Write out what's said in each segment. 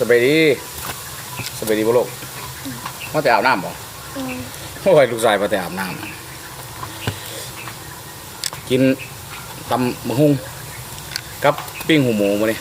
ສະບາຍດີ ສະບາຍດີບໍ່ລູກ? ມາແຕ່ອາບນ້ຳບໍ່? ອືມ ໂອ້ຍ ລູກຊາຍມາແຕ່ອາບນ້ຳ. ກິນຕຳບັກຫຸ່ງກັບປີ້ງຫູໝູມື້ນີ້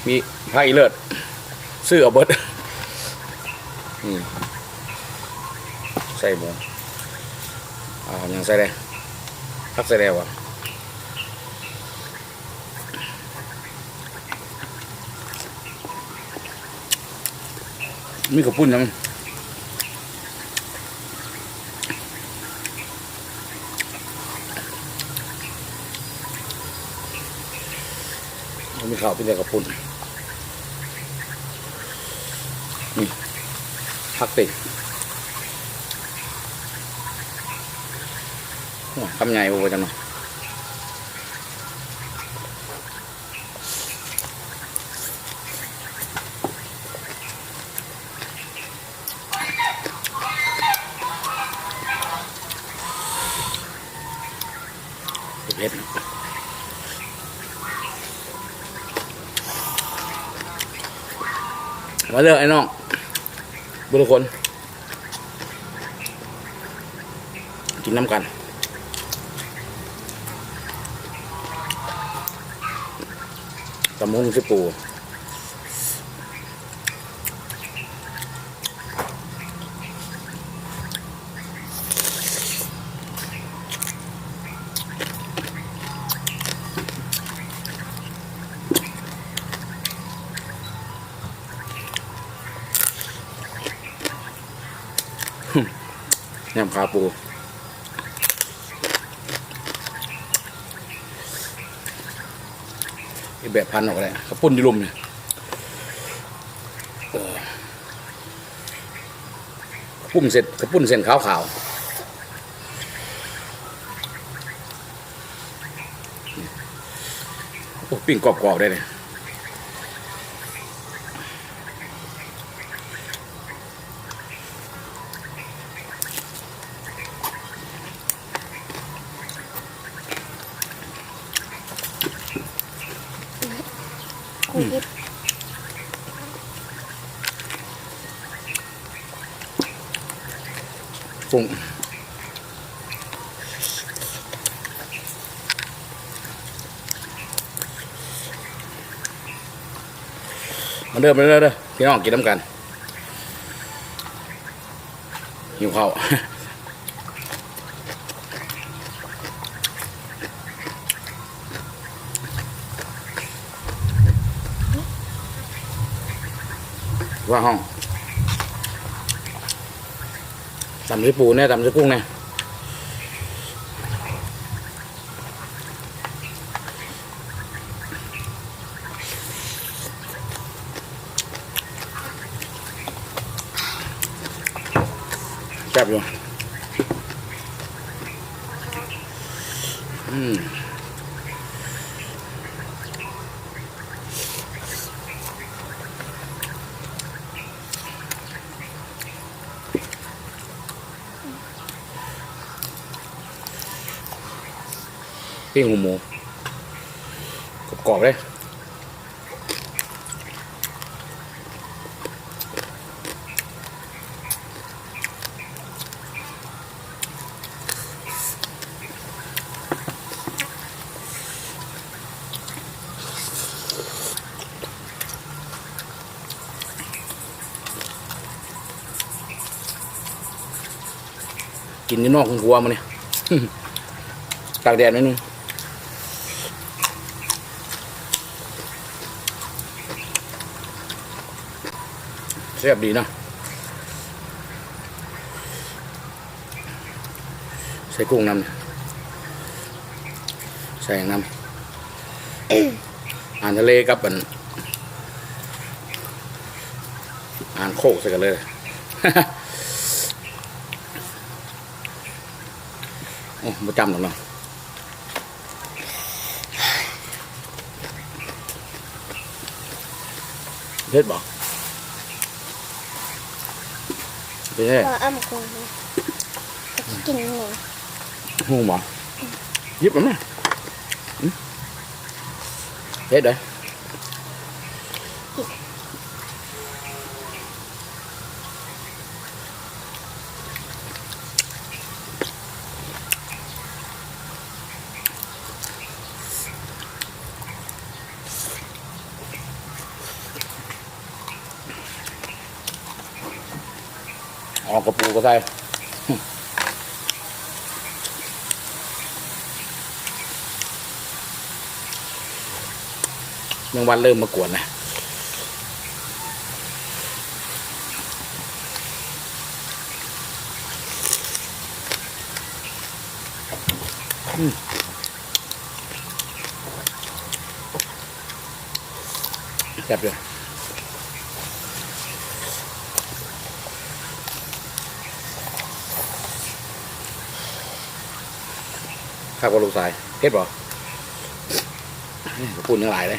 ມີຜັກອີເລີດ ຊື້ເອົາເບິດ. ນີ້ ໃສ່ໝູ ເອົາຫຍັງໃສ່ແດ່? ຜັກໃສ່ແດ່ວະ? ມີເຂົ້າປຸ້ນນຳ ບໍ່ມີເຂົ້າ ມີແຕ່ເຂົ້າປຸ້ນ. ນີ້ ຜັກເຕັມ ໂອ້ຍ ຄຳໃຫຍ່ບໍ່ ວ່າຈັ່ງເນາະ. ເຜັດ ມາເດີອ້າຍນ້ອງເບິດທຸກຄົນ. ກິນນຳກັນ ຕຳບັກຫຸ່ງໃສ່ປູ. ຍຳຂາປູ ອີກແບບພັນອອກກະໄດ້ ເຂົ້າປຸ້ນຢູ່ລຸ່ມນີ້ ເຂົ້າປຸ້ນເສັ້ນ ເຂົ້າປຸ້ນເສັ້ນຂາວໆ. ໂອ້ ປີ້ງກອບໆ ໄດ້ເດ. ປຸ້ງ ມາເດີ ມາເດີ ເດີ ພີ່ນ້ອງ ກິນນຳກັນ ຫິວເຂົ້າ. ວ່າຫ້ອງ ຕຳໃສ່ປູແດ່ ຕຳໃສ່ກຸ້ງແດ່. ແຊບຢູ່ ອືມ. ປີ້ງຫູໝູ ກອບໆ ເດ້. ກິນຢູ່ນອກຄົວມື້ນີ້ ຕາກແດດໜ້ອຍໜຶ່ງ. ແຊບດີເນາະ ໃສ່ກຸ້ງນຳ ໃສ່ຫຍັງນຳ ອາຫານທະເລກັບອັນ ອາຫານໂຄກໃສ່ກັນເລີຍ. ໂອ້ ບໍ່ຈ້ຳດອກເນາະ. ເຜັດບໍ່? ເຜັດແທ້. ບໍ່ ອ້ຳກຸ້ງ ກິນແດ່. ຫູໝໍ ຫຍິບມາແມ່. ເຜັດເດ້. ກິນ. ເອົາກະປູກະໃສ່ ແມງວັນເລີ່ມມາກວນແລ້ວ. ອືມ ແຊບເລີຍ ຄັກບໍ່ລູກຊາຍ? ເຜັດບໍ່? ອືມ ກະປຸ້ນຍັງຫຼາຍເດ້.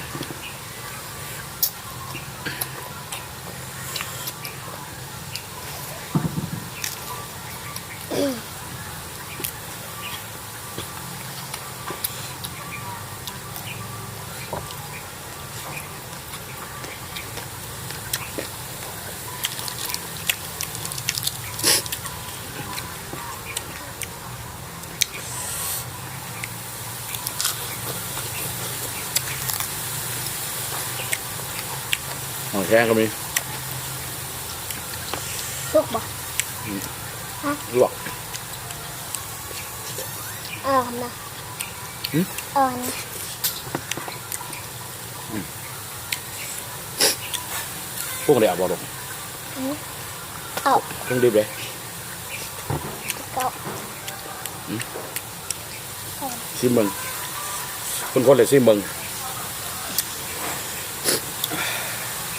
ຫອຍແຄງກະມີ ສຸກບໍ່? ອືມ ຮະ? ລວກ ເອີ ນະ ຫືມ? ເອີ ນະ ອືມ ປຸງໄດ້ເອົາບໍ່ລູກ? ອືມ ເອົາ ປຸງດິບເດ້ ເອົາ ອືມ ຊີມເບິ່ງ ຄົນໆ ເລີຍຊີມເບິ່ງ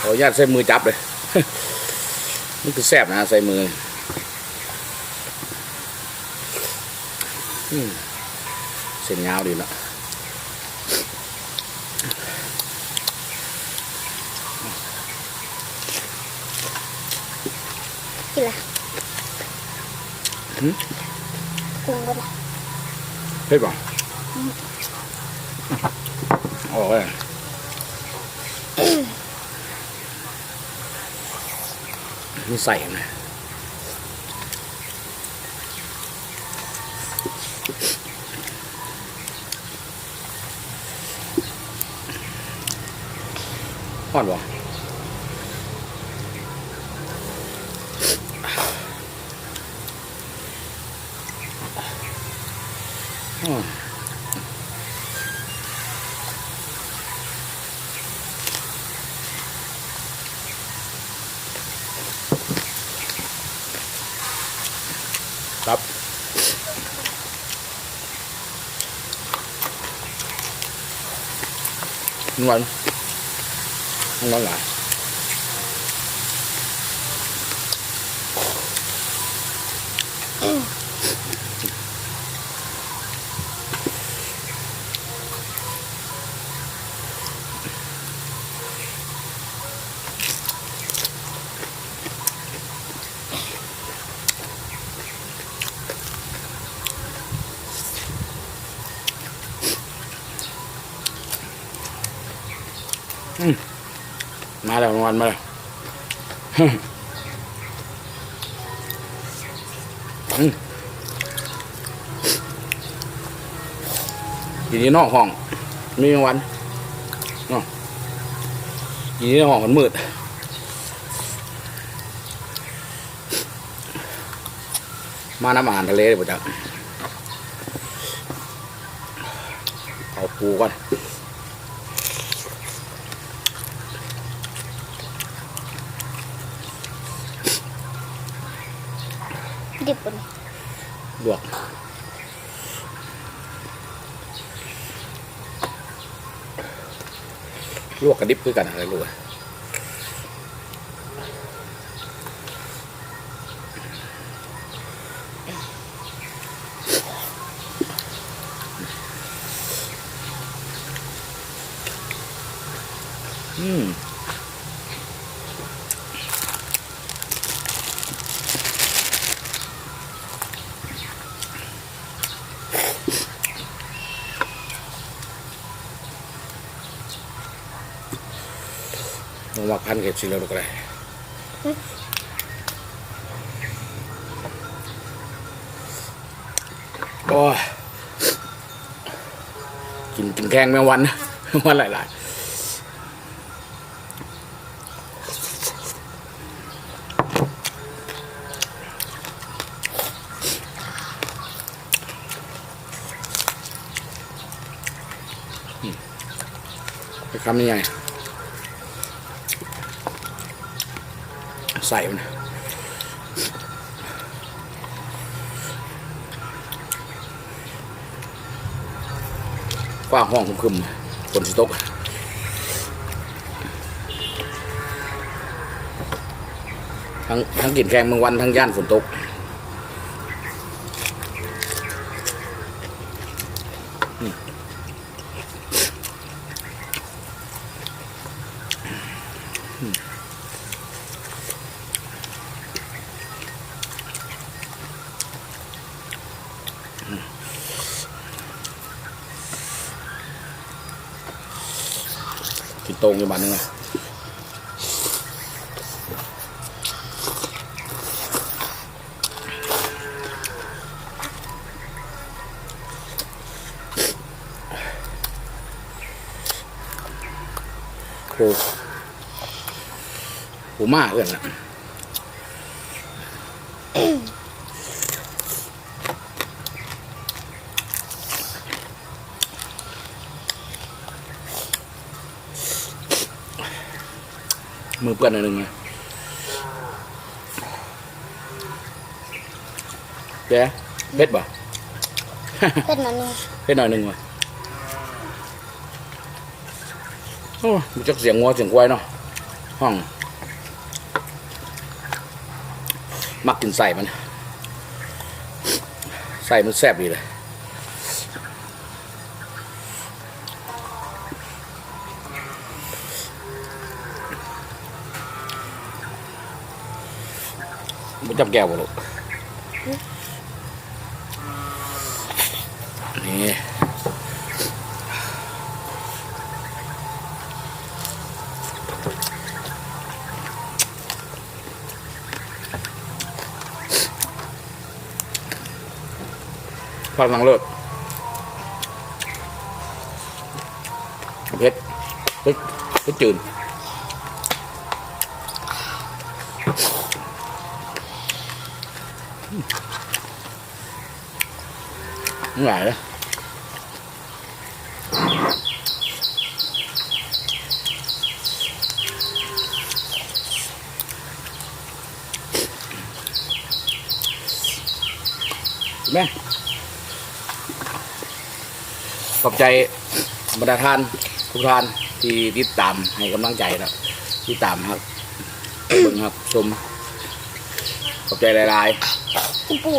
ຂໍອະນຸຍາດໃຊ້ມືຈັບເລີຍ ມັນຄືແຊບນະ ໃຊ້ມື ອືມ ເສັ້ນຍາວດີເນາະ. ກິນລະ ຫືມ ປຸງເບິດລະ ເຜັດບໍ່? ອືມ ອອກເລີຍ ມີໄສ້ນະ. ຮ້ອນບໍ່? ອືມ. ຄັບ ມັນຫວານ ມັນຫວານຫຼາຍ. ອືມ ມາແລ້ວ ມັນມາແລ້ວ ອືມ ກິນຢູ່ນອກຫ້ອງ ມີແມງວັນເນາະ ກິນຢູ່ນອກຫ້ອງມັນມືດ. ມານຳອາຫານທະເລບໍ່ຈັກ ເອົາປູກ່ອນ ດິບບໍ່ນີ້ ລວກ ລວກກະດິບຄືກັນຫັ້ນແຫຼະລູກ. ອືມ ບໍ່ມັກພັນເກັບຊິເລີຍລູກກະໄດ້ ໂອ້ຍ ກິນ ກິນແຄງແມງວັນ ແມງວັນຫຼາຍໆ. ຄຳໃຫຍ່ໆ ໃສ່ມັນ ຟ້າຮ້ອງຄຶມໆ ຝົນຊິຕົກ ທັງ ທັງກິນແກງແມງວັນ ທັງຢ້ານຝົນຕົກ. ກິນໂຕ່ງຢູ່ບາດນີ້ນະ. ໂອ້ ໂອ້ ມາເອີ້ນລະ. ມືເປື້ອນໜ້ອຍໜຶ່ງນະ. ເປັດບໍ່? ເຜັດໜ້ອຍໜຶ່ງ ເຜັດໜ້ອຍໜຶ່ງວ່າ. ໂອ້ ບໍ່ຈັກສຽງງົວສຽງຄວາຍເນາະ ຮ້ອງ. ມັກກິນໄສ້ມັນ ໄສ້ມັນແຊບດີເລີຍ. ບໍ່ຈັບແກ້ວບໍ່ລູກ? ນີ້ ຜັກນາງເລີດ ເຜັດ ເຜັດ ເຜັດຈືດ. ຫຼາຍເດ້. ແມ່ ຂອບໃຈບັນດາທ່ານທຸກທ່ານທີ່ຕິດຕາມໃຫ້ກຳລັງໃຈເນາະ ຕິດຕາມຮັບເບິ່ງຮັບຊົມ ຂອບໃຈຫຼາຍໆ. ກິນປູ.